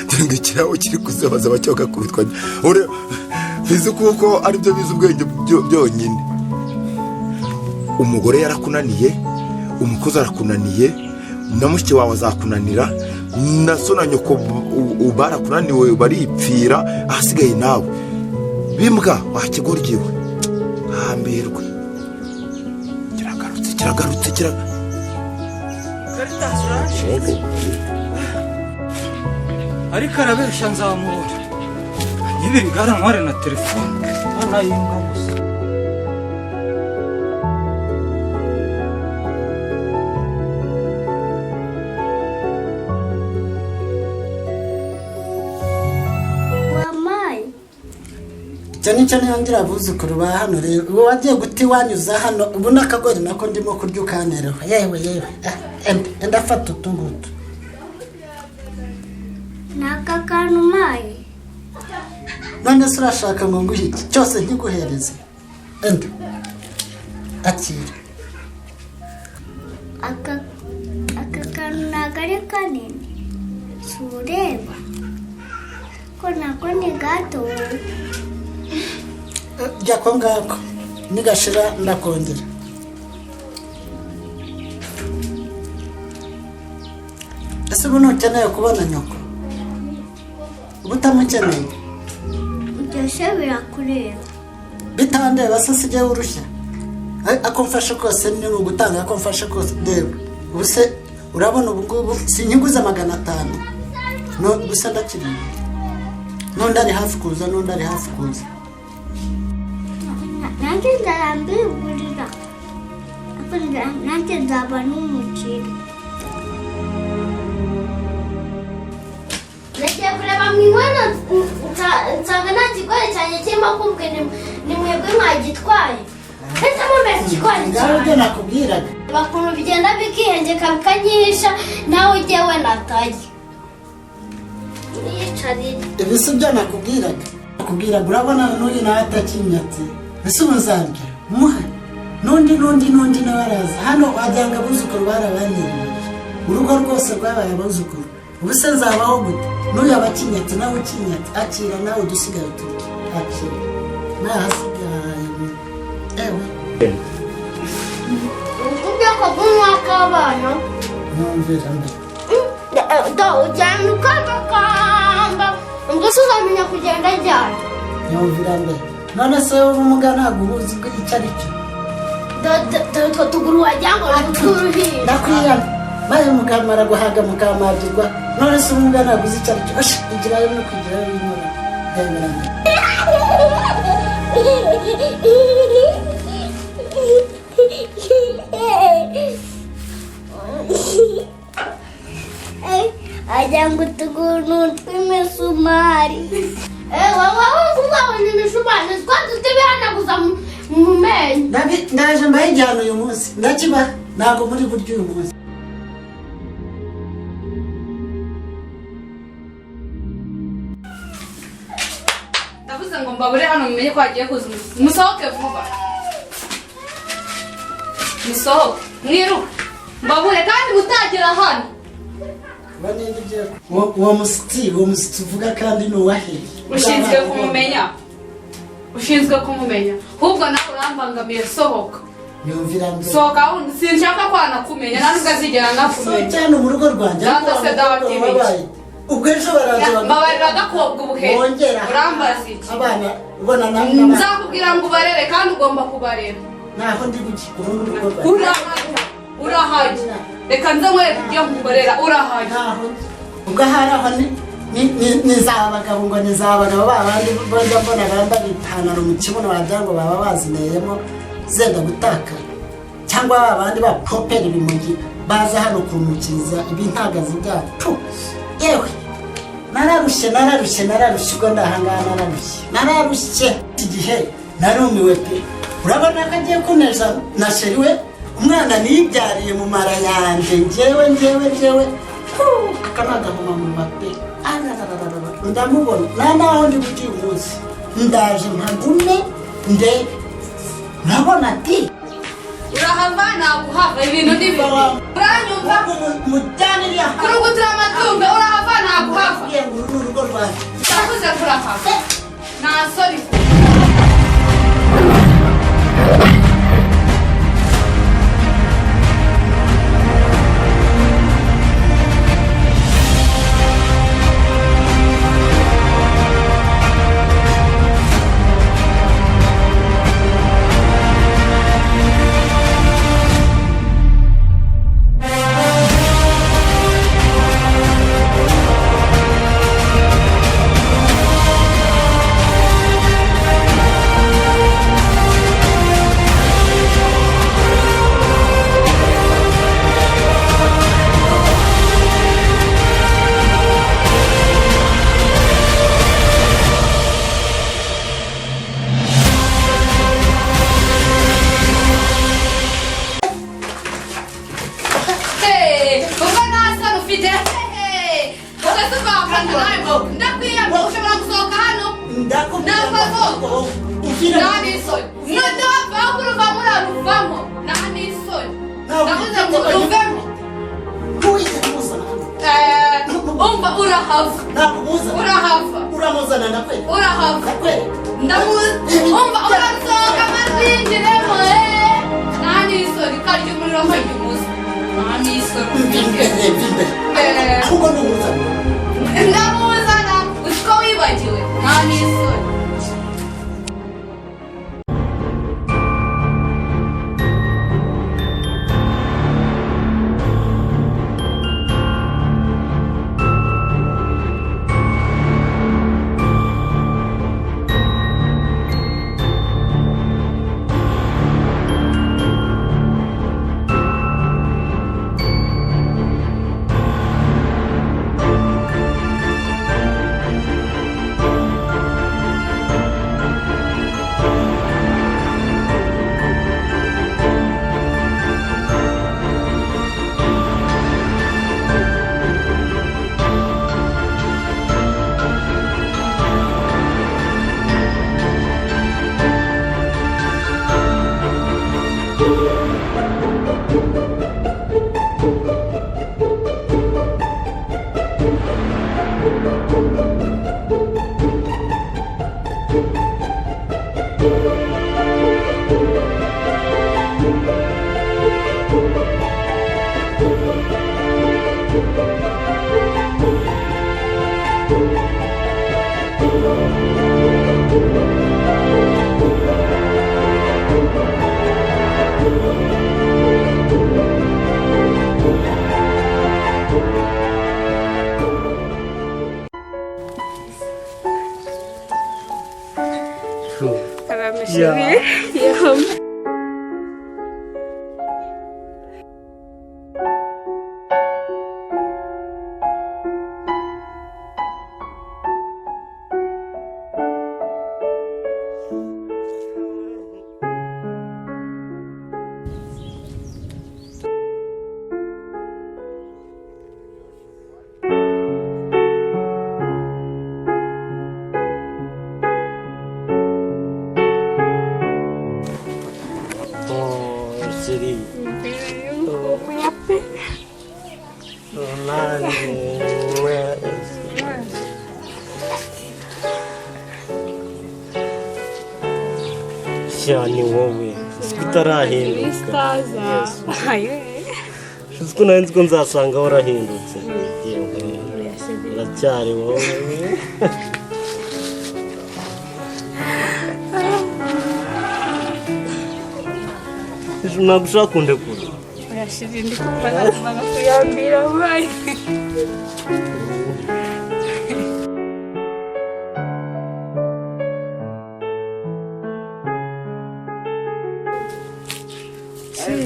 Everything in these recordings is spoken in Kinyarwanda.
Dore ngo ikirabo kiri kuzabaza cyogakubitwa. Bizi kuko aribyo bizi ubwenge byonyine. Umugore yarakunaniye, umukozi arakunaniye, na mushiki wawe azakunanira, na so na nyoko barakunaniwe baripfira, ahasigaye nawe bimbwa wakigoryiwe. Hambirwe, kiragarutse, kiragarutse, Karitasi urancitse, ariko arabeshya, nzamubona. Nyibiri igare ntware na telefone hano y'imbwa gusa. Wampaye? Icyo nicyo niyongera. Abuzukuru ba hano rero, ubu wagiye guta iwanyuza hano. Ubu n'akagori nako ndimo kurya ukantereho. Yewe yewe, enda enda, fata utu ngutu. Ni aka kantu umpaye? None se urashaka ngo nguhe iki cyose nkiguhereze? Enda, akira. Aka kantu ntabwo ari kanini, si ureba ko nako ni gato? Jya ko ngako nigashira ndakongera. Ese ubu ntukeneye kubona nyoko? Uba utamukeneye? Ibyo se birakureba? Bitandeba se sijya urushya. Ako mfashe kose ni ugutanga, ako mfashe kose. Reba ubu se, urabona ubu ngubu sinyiguze 500 no gusa ndakiriye, n'undi ari hafi kuza, n'undi ari hafi kuza. Nanjye nzarambigurira, ariko nanjye nzaba n'umukire. Nagiye kureba mu inkono nsanga nta kigori cyanjye kirimo, kumbwe ni mwebwe mwagitwaye, ndetse mumeze ikigori Ngaho ibyo cyanjye. nakubwiraga. Ukuntu bigenda bikihengeka bikanyisha, nawe ujyewe nataye niyicarire. Ibi si byo nakubwiraga? Nakubwiraga, urabona n'uyu nawe atakinyatse. Ese ubu nzarya muhe? N'undi, n'undi, n'undi nawe araza hano, wagira ngo abuzukuru barabaniriye, urugo rwose rwabaye abuzukuru. Ubu se nzabaho gute? N'uyu aba akinyatse, nawe ukinyatse. Akira nawe udusigaye turya, akira nahasigaye, ewe. Ubwoko bw'umwaka w'abana. Mwumvira mbere. Ugenda ukambakamba, ubwo se uzamenya kugenda ryari? Nyumvira mbere, none se ubumuga ntabwo ubuzi bw'icyo ari cyo? Dore utwo tuguru wagira ngo ni utw'uruhinja. Ndakwiyana maze mukamara guhaga mukamagirwa. None se ubumuga ntabwo uzi icyo ari cyo? Osha, igirayo no kwigirayo w'inkora ndemera mbere. Wagira ngo utuguru ni utw'imisumari. Wowe uzabona imisumari ni twa duti bihanaguza mu menyo. Ndaje mbahe igihano uyu munsi, ndakibaha. Ntabwo muri buryo uyu munsi. Ndavuze ngo mbabure hano, mumenye ko hagiye kuza umushyitsi. Musohoke vuba, musohoke mwiruke, mbabure kandi mutagera hano. Kuba niba ugiye uwo mushyitsi uvuga kandi ni uwaheye? Ushinzwe kumumenya, ushinzwe kumumenya. Ahubwo nawe urambangamiye, sohoka. Nyumvira mbere. Sohoka aho, sinshaka ko anakumenya, nta nubwo azigera anakumenya. Cyane mu rugo rwanjye, ariko Data se wa dawa mukobwa tibiki. wabaye. Ubwo ejo baraza Mbabarira agakobwa ubuhere. bongera Urambaza iki? Abana ubona nawe Nzakubwira ngo ubarere, kandi ugomba kubarera. Naho ndi buki uru ni urugo rwanjye. Urahajya, urahajya, reka nze nkwereke ibyo nkukorera, urahajya. Naho ndi ubwo ahari aho ni za bagabo, ngo ni za bagabo ba bandi bajya mbona bambara ipantaro mu kibuno, wagira ngo baba bazineyemo zenda gutakara, cyangwa ba bandi bapopera ibimogi baza hano kurumukiriza ibintagazi byacu. Yewe, nararushye, nararushye, nararushye. Ubwo ndahangaha nararushye, nararushye. Iki gihe narumiwe pe. Urabona ko agiye kuneza na chéri we, umwana nibyariye mu mara yanjye njyewe, njyewe, njyewe. Aka ni agahomamunwa pe. Ararararara. Ndamubona nta naho ndi bujye uyu munsi, ndaje mpagume ndebe. Urabona ati Urahava naguhava, ibintu ni bibi. Uranyumva? Mujyane iriya. Kurugutira amatungo, urahava naguhava. Nakubwiye ngo uru ni urugo rwanjye. Ndavuze kurahava. Nta soni. Hey, ubwo nta soni ufite. Hey, ubwo si ubwo nawe ngo ndakwiyamye, ushobora gusohoka hano. Ndakubwira Ntabwo ngo uvire. Nta n'isoni. Nudava aho kuruvamo uraruvamo. Nta n'isoni. Ntabwo Ndavuze ngo ruvemo. Ntuhite kumuzana hano. Umva, urahava. Ntabwo umuzana. Urahava. Uramuzana ndakwereka. Urahava. Ndakwereka. Umva, urasohoka maze yinjiremo. Nta n'isoni, karya umuriro nkarya umuze. Nta n'isoni. Mva imbere, mva imbere. Ahubwo numuzana. Ndamuzana, uzi ko wibagiwe. Nta n'isoni. Oh, chérie. Oh, nanjye. Sha, ni wowe siko utarahinduka. Uzi ko nari nzi ko nzasanga warahindutse. Yewe, uracyari wowe. Ntabwo ushaka kundekura. Urashize, ndi kumva naguma kuyambira bayi.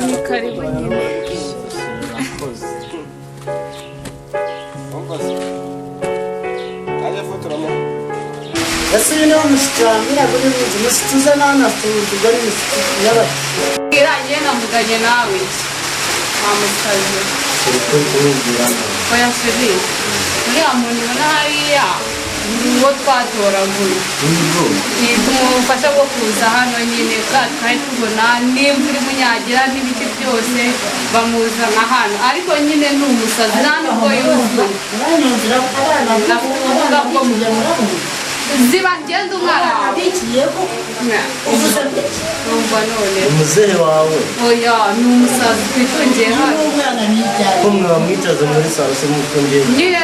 Ni karibu nyine. Urakoze. Ese uyu niwo mushyitsi wambwiraga uri buze? Umushyitsi uza nawe afite ubwo ni imishyitsi y'abakiriya. Irangiye navuganye nawe iki? Nta musazi. Uri kumubwira nawe. Oya chérie, uriya muntu ubona hariya Uwo twatoraguye. Tumufasha bwo kuza hano nyine twari tubona n'imvura imunyagira n'ibiti byose bamuzana hano, ariko nyine ni umusazi, nta nubwo yuzuye. Uranyumvira abana? Afite ubumuga bwo mu ziba ngenda umwana wawe. Abikiyeho uvuze gutya. Numva none. Umuzehe wawe? Oya, ni umusazi twitungiye hano. N'umwana nijyanye. Ko mwamwicaza muri salo se mufungiye? Nyine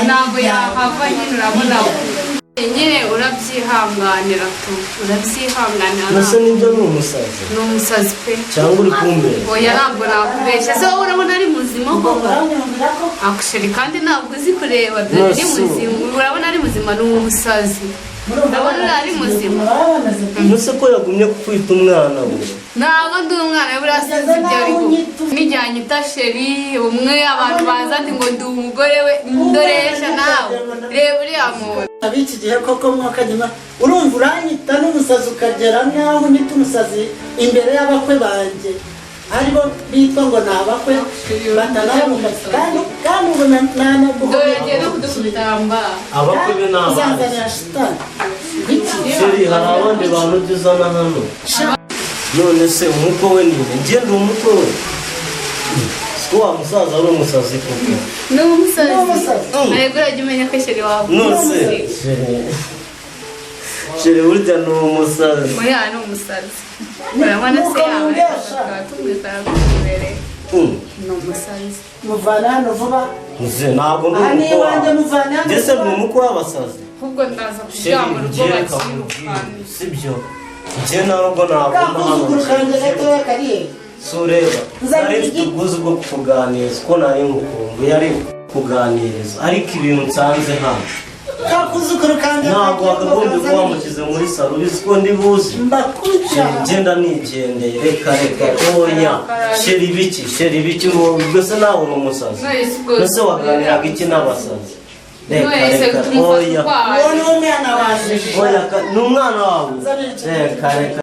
ntabwo yahava nyine, urabona nyine urabyihanganira tu, urabyihanganira. Nase nibyo, ni umusazi? Ni umusazi pe. Cyangwa uri kumbera? Oya, ntabwo nakubeshya. Se wowe urabona ari muzima koko? Uranyumvira ko Akusheri, kandi ntabwo uzi kureba, dore ni Nasi. muzima? Urabona ari muzima? Ni umusazi. Ndabona uriya ari muzima. Baba bameze Nuse ko yagumye kukwita umwana we? Ntabwo ndi umwana we, buriya sinzi ibyo ari kuvuga. N'igihe anyita sheri umwe, abantu baza ati ngo ndi umugore we. Ndoresha nawe, reba uriya muntu. Ab'iki gihe koko mwakagema, urumva uranyita n'umusazi, ukagera nk'aho unyita umusazi imbere y'abakwe banjye, aribo bitwa ngo ni abakwe batanaramuka, kandi ubu Dore agiye no kudukubitamba. Abakwe be ni abandi? Uzanzanira shitani kuki? Sheri, hari abandi bantu ujya uzana hano? None se umukwe we ni nde? Njye ndi umukwe we? Siko wa musaza ari umusazi koko? Ni umusazi. Ni umusazi. Ariko urajya umenya ko sheri wawe. None sheri, sheri burya ni umusazi? Uriya ni umusazi, urabona se? Nuko Yawe mumbesha. tukaba tumwiza imbere. Ni umusazi. Muvana hano vuba. Muze, ntabwo ndi Aha ni umukwe iwanjye, wawe. muvana hano Njye se ndi vuba. umukwe w'abasazi? Ahubwo ndaza Sheri, kuryama urugo njye reka bakirukana. nkubwire, sibyo, njye ntabwo naguma hano. Kakuzukuru kanjye gatoya kariye? Si ureba? Nzanira Nari mfite igiti. ubwuzu bwo kukuganiriza, ko nari ngukumbuye, ari kukuganiriza, ariko ibintu nsanze hano Kakuzukuru kanjye ntabwo kagiye wakagombye kuba kazanira. wamushyize muri salo. Ubizi ko ndi buzi. Mbakwica. Sheri, ngenda nigendeye. Reka, reka, oya sheri. Ibiki sheri, ibiki? Ubwo se nawe uri umusazi? Mbese waganiraga iki n'abasazi? Reka, None se reka, tumufata oya. ukwaye? Uwo ni umwana wanjye. Oya, ni umwana wawe? Reka, reka.